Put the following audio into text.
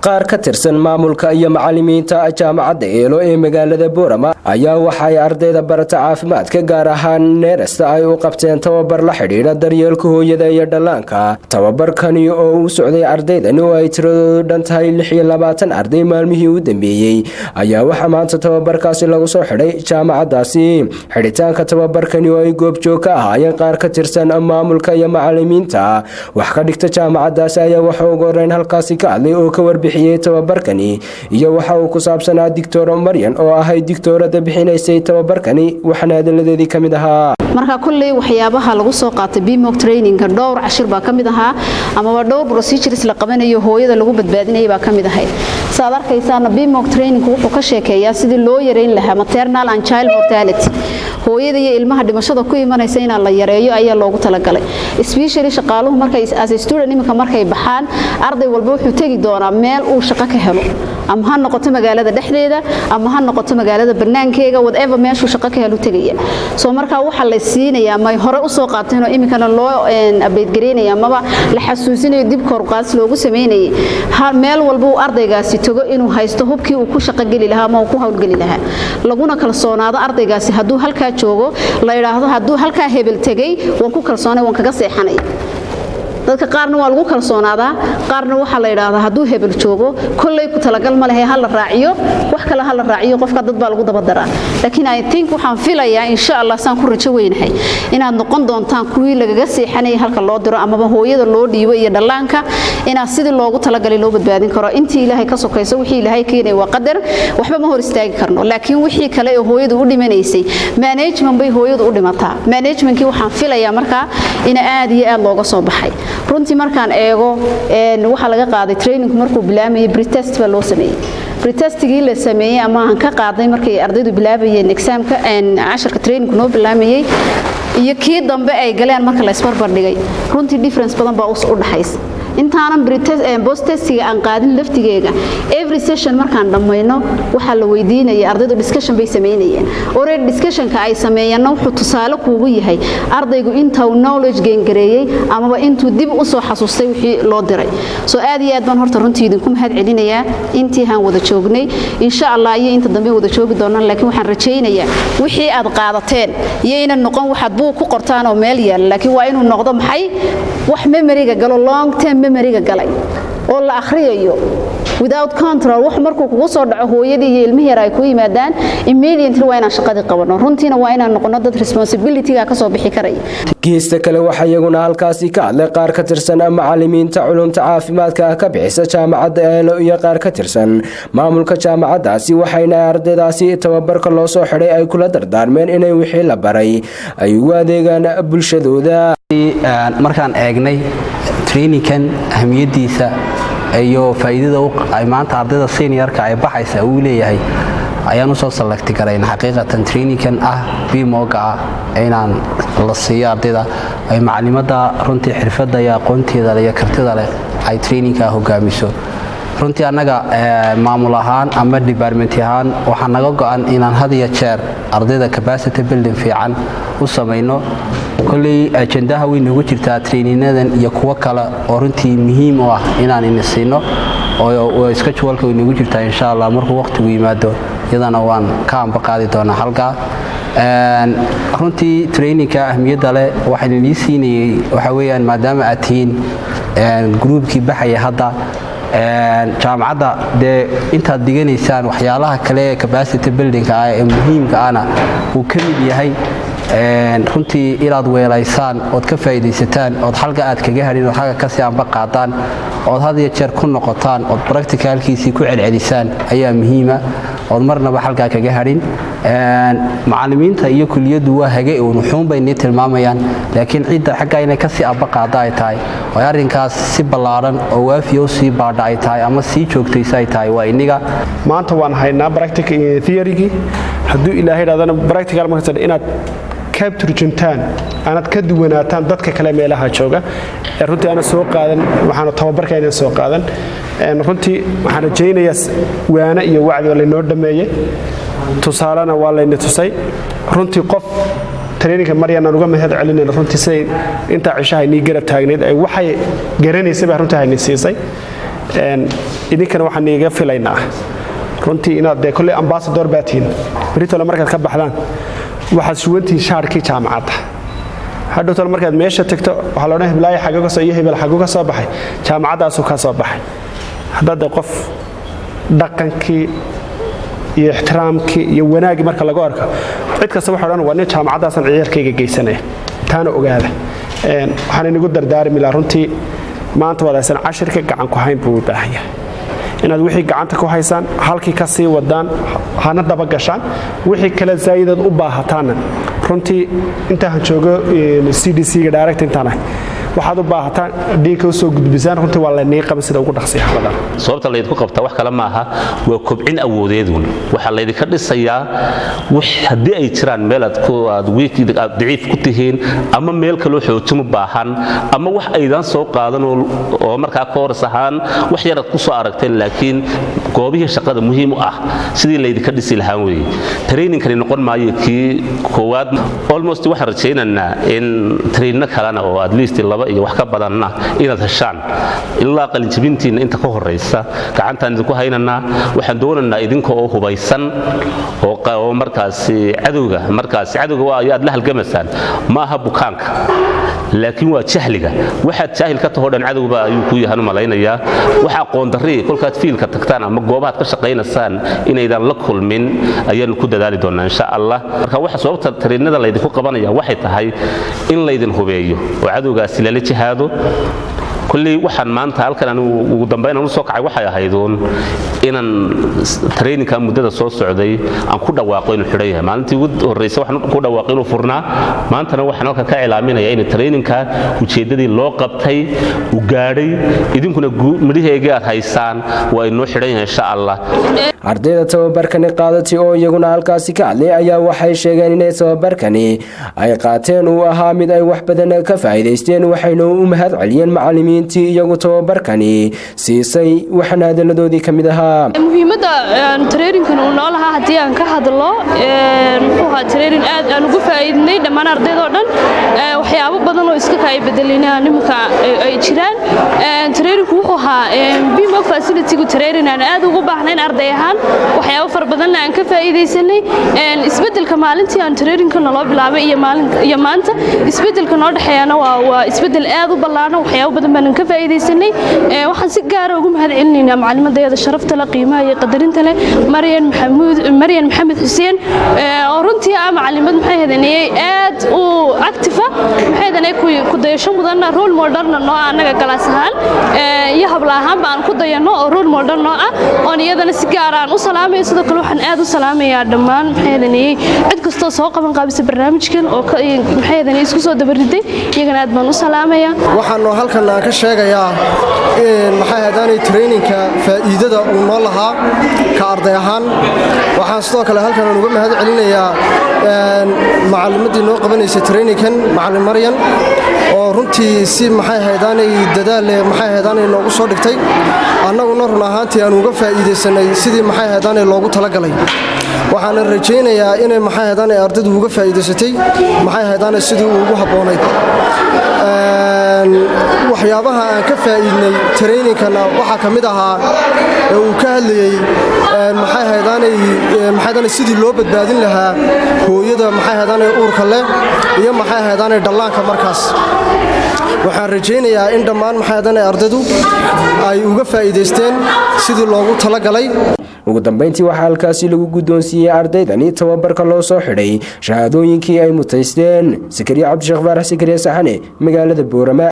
Qaar ka tirsan maamulka iyo macalimiinta Jaamacadda Eelo ee magaalada Boorama ayaa waxay ardayda barata caafimaadka, gaar ahaan nurse-ta, ay u qabteen tababar la xidhiidha daryeelka hooyada iyo dhallaanka. Tababarkani oo uu socday ardaydani oo ay tiradoodu dhan tahay 26 arday maalmihii u dambeeyey ayaa waxaa maanta tababarkaasi lagu soo xidhay jaamacaddaasi. Xidhitaanka tababarkani oo ay goobjoog ka ahaayeen qaar ka tirsan maamulka iyo macalimiinta wax ka dhigta jaamacaddaasi ayaa waxa ugu horeyn halkaasi ka hadlay oo ka warbixiyey tababarkani iyo waxa uu ku saabsanaa Doctor Maryan oo ahayd digtoorada bixinaysay tababarkani, waxaana hadalladeedii ka mid ahaa: Marka kulley waxyaabaha lagu soo qaatay BEmOC trainingka dhowr cashir baa ka mid ahaa, amaba dhowr procedures la qabanayo hooyada lagu badbaadinayay baa ka mid ahayd. Saad arkaysaana, BEmOC trainingku wuxuu ka sheekeeyaa sidii loo yareyn lahaa maternal and child mortality. Hooyada iyo ilmaha dhimashada ku imanaysa inaan la yareeyo ayaa loogu talagalay. Especially shaqaaluhu markay as a student iminka markay baxaan, arday walba wuxuu tegi doonaa meel uu shaqo ka helo, ama ha noqoto magaalada dhexdeeda ama ha noqoto magaalada banaankeega, whatever meeshuu shaqo ka helo tegaya. So markaa waxaa la siinayaa may hore u soo qaateen oo iminkana loo update gareynaya amaba la xasuusinayo, dib kor qaadis loogu sameynayay, meel walba uu ardaygaasi tago inuu haysto hubkii uu ku shaqo geli lahaa ama uu ku howlgeli lahaa, laguna kalsoonaado ardaygaasi. Hadduu halkaa joogo, la yidhaahdo hadduu halkaa hebel tegay, waan ku kalsoonay, waan kaga seexanaya. Dadka qaarna waa lagu kalsoonaadaa, qaarna waxaa la yidhaahdaa hadduu hebel joogo kolley ku talagal ma lehe, ha la raaciyo wax kale, ha la raaciyo qofka, dad baa lagu dabadaraa. Laakiin I think, waxaan filayaa, insha Allah, saan ku rajo weynahay inaad noqon doontaan kuwii lagaga seexanayay halka loo diro amaba hooyada loo dhiibo iyo dhallaanka, inaad sidii loogu talagalay loo badbaadin karo. Intii Ilaahay ka sokayso, wixii Ilaahay keenay waa qadar, waxba ma hor istaagi karno. Laakiin wixii kale ee hooyadu u dhimanaysay, management bay hooyadu u dhimataa. Managementkii waxaan filayaa markaa in aad iyo aad looga soo baxay. Runtii markaan eego waxaa laga qaaday trainingku markuu bilaamayay, pretest baa loo sameeyey. Pretestigii la sameeyey ama aan ka qaadnay markay ardaydu bilaabayeen examka, casharka trainingku noo bilaamayay, iyo kii dambe ay galeen marka la isbarbar dhigay, runtii difference badan baa u dhaxaysa. Intaanan posttestiga aan qaadin laftigeega, every session markaan dhammayno waxaa la weydiinaya ardaydu, discussion bay samaynayeen. Already discussionka ay sameeyeenna wuxuu tusaale kuugu yahay ardaygu intuu knowledge gain gareeyey amaba intuu dib u soo xasuustay wixii loo diray. So aad iyo aad baan horta runtii idinku mahad celinayaa intii aan wada joognay, insha Allah, iyo inta dambe wada joogi doonaan. Laakiin waxaan rajaynayaa wixii aad qaadateen iyayna noqon waxaad buug ku qortaan oo meel yaala, laakiin waa inuu noqdo maxay, wax memoryga galo, long term memoryga galay oo la akhriyayo without control. Wax markuu kugu soo dhaco, hooyadii iyo ilmihii yar ay ku yimaadaan, immediately waa inaan shaqadii qabanno. Runtiina waa inaan noqono dad responsibilityga ka soo bixi karaya. Geesta kale, waxaa iyaguna halkaasi ka hadlay qaar ka tirsan macalimiinta culumta caafimaadka ka bixisa Jaamacadda Eelo iyo qaar ka tirsan maamulka jaamacaddaasi, waxayna ardaydaasi tababarka loo soo xidhay ay kula dardaarmeen inay wixii la baray ay ugu adeegaan bulshadooda. Markaan eegnay trainingkan ahamiyadiisa iyo faa'iidada ay maanta ardayda seniorka ay baxaysa uu leeyahay, ayaan usoo select garayn xaqiiqatan trainingkan ah BEmOC-ga ah inaan la siiyo ardayda, ay macalimada runtii xirfadda iyo aqoonteeda iyo kartida leh ay trainingka hogaamiso. Runtii annaga maamul ahaan ama department ahaan waxaa naga go'an inaan had iyo jeer ardayda capacity building fiican u samayno. Kolley ajendaha way noogu jirtaa trainingadan iyo kuwo kale oo runtii muhiim u ah inaan ini siino oo scheduleka way noogu jirtaa, insha Allah. Markuu waqtigu yimaado iyadana waan ka amba qaadi doonaa halkaa. Runtii trainingka ahmiyadda leh waxaan inii siinayay waxa weeyaan, maadaama aad tihiin groupkii baxaya hadda jaamacadda, dee intaad diganaysaan waxyaalaha kale ee capacity buildingka ah ee muhiimka ahna uu ka mid yahay, runtii inaad weelaysaan ood ka faa'iidaysataan ood xalka aad kaga hadhin ood xalka kasii amba qaadaan ood had iyo jeer ku noqotaan ood practicalkiisii ku celcelisaan ayaa muhiima, ood marnaba xalkaa kaga hadhin. Macallimiinta iyo kuliyaddu waa hage uun, wuxuunbay nii tilmaamayaan, laakiin cidda xaggaa inay kasii amba qaada ay tahay oo arrinkaas si ballaadhan oo waafiya u sii baadha ay tahay ama sii joogtaysa ay tahay waa iniga. Maanta waan haynaa practical theory-gii. Hadduu Ilaahay idhahdana, practical markaas inaad ka turjuntaan, aanad ka duwanaataan dadka kale meelaha jooga ee runtii aanad soo qaadan, waxaanu tababarka inaan soo qaadan. Runtii waxaan rajaynayaa waane iyo wacdi waa laynoo dhammeeyey, tusaalena waa layna tusay. Runtii qof trainingka Maryan aan uga mahad celinayna runtii, siday intaa cishaha inii garab taagnayd ay waxay garanaysay baa runtii hayna siisay. Idinkana waxaan iiga filaynaa runtii inaad dee kolley ambassador baa tihiin. Britole markaad ka baxdaan waxaad sugantihiin shaarkii jaamacadda. Hadhowtole markaad meesha tagto waxaa la odhan heblaayo xagga ka soo iyo hebel xaggu ka soo baxay, jaamacaddaasuu ka soo baxay. Haddaad dee qof dhaqankii iyo ixtiraamkii iyo wanaaggii marka lagu arko, cid kasta waxay odhan waa nin jaamacaddaasaan ciyaalkayga geysanaya. Taana ogaada. Waxaan inagu dardaarmi lahaa runtii, maanta waad haysan cashirka, gacan ku hayn buu u baahan yahay, inaad wixii gacanta ku haysaan halkii ka sii wadaan, hana daba gashaan. Wixii kale zaayidaad u baahataanna runtii intaan joogo CDC-ga direct intaan ahay, waxaad u baahataan dhiinka u soo gudbisaan. Runtii waa laynii qaban sida ugu dhaqsiyaha badan. Sababta laydinku qabtaa wax kale maaha, waa kobcin awoodeedun. Waxaa laydinka dhisayaa haddii ay jiraan meel aad aad daciif ku tihiin ama meel kaloo xoojin u baahan ama wax aydaan soo qaadan oo markaa course ahaan wax yaraad ku soo aragteen, laakiin goobihii shaqada muhiim u ah, sidii laydinka dhisi lahaan weeye. Trainingkani noqon maayo kii koowaad. Almost waxaan rajaynaynaa in trainingno kalena oo at least laba iyo wax ka badanna inaad heshaan ilaa qalinjabintiinna inta ka horaysa. Gacantaan idinku haynaynaa. Waxaan doonaynaa idinka oo hubaysan oo markaasi cadowga, markaasi cadowga waa ayaad la halgamaysaan, ma aha bukaanka, laakiin waa jahliga. Waxaad jaahil ka tahoo dhan cadowba ayuu ku yahan u malaynayaa. Wax aqoon darri kolkaad fieldka tagtaan ama goobahaad ka shaqaynaysaan inaydan la kulmin ayaanu ku dadaali doonaa, insha Allah. Marka waxa sababta trainingada laydinku qabanaya waxay tahay in laydin hubeeyo oo cadowgaasi lala jihaado. Kulley waxaan maanta halkan anigu ugu dambayn aan u soo kacay waxay ahayduun inaan trainingka muddada soo socday aan ku dhawaaqo inuu xidhan yahay. Maalintii ugu horreysay waxaan ku dhawaaqay inuu furnaa. Maantana waxaan halkan ka cilaaminaya in trainingka ujeeddadii loo qabtay uu gaadhay, idinkuna midhaheegii aad haysaan. Waa inoo xidhan yahay, insha Allah. Ardayda tababarkani qaadatay oo iyaguna halkaasi ka hadlay ayaa waxay sheegeen inay tababarkani ay qaateen uu ahaa mid ay wax badan ka faa'iidaysteen, waxayna u mahad celiyeen macalimiintii iyagu tababarkani siisay. Waxaana hadaladoodii ka mid ahaa: Muhiimadda trainingkan uu noo lahaa haddii aan ka hadlo, muxuu ahaa training aad aan ugu faa'iidnay dhammaan ardaydoo dhan. Waxyaabo badan oo iska kaay bedelinaa nimanka ay jiraan. Trainingku wuxuu ahaa BEmOC facilitygu training aan aad ugu baahnayn arday ahaan, waxyaabo fara badanna aan ka faa'iidaysanay. Isbeddelka maalintii aan trainingka naloo bilaabay iyo maalin iyo maanta isbeddelka noo dhexeeyana waa isbeddel aad u ballaaran. Waxyaabo badan baanan ka faa'iidaysanay. Waxaan si gaara ugu mahad celinaynaa macalimadayada sharafta leh, qiimaha iyo qadarinta leh, Maryan Maxamuud, Maryan Maxamed Xuseen, oo runtii ah macalimad maxay hadanayay aad u active ah, maxay hadanay ku dayasho mudanna, role modelna noo ah annaga class ahaan iyo habla ahaanba aan ku dayano oo role model noo ah, oon iyadana si gaar aan u salaamayo. Sidoo kale waxaan aad u salaamayaa dhammaan maxay hadanayay cid kastoo soo qaban qaabisa barnaamijkan oo maxay hadanayay isku soo dabariday, iyagana aad baan u salaamayaa. Waxaanu halkan aan ka sheegayaa maxay hadaanay trainingka faa'iidada uu noo lahaa ka arday ahaan. Waxaan sidoo kale halkan aan uga mahad celinayaa macallimadii noo qabanaysay trainingkan, macallin Maryan, oo runtii si maxay haydaanay dadaal maxay haydaanay noogu soo dhigtay, annaguna run ahaantii aan uga faa'iidaysanay sidii maxay haydaanay loogu talagalay. Waxaana rajaynayaa inay maxay haydaanay ardaydu uga faa'iidaysatay maxay haydaanay sidii ugu habboonayd. Waxyaabaha aan ka faa'iidnay trainingkana waxaa ka mid ahaa ee uu ka hadlayey maxay haydaanay maxay sidii loo badbaadin lahaa hooyada maxay haydaanay uurka leh iyo maxay haydaanay dhallaanka. Markaas waxaan rajaynayaa in dhammaan maxay haydaanay ardaydu ay uga faa'iidaysteen sidii loogu talagalay. Ugu dambeyntii waxaa halkaasi lagu guddoonsiiyey ardaydani tababarka loo soo xidhay shahaadooyinkii ay mutaysteen. Sakariya Cabdisheekh Faarax, Sakariya Saxane, magaalada Boorama.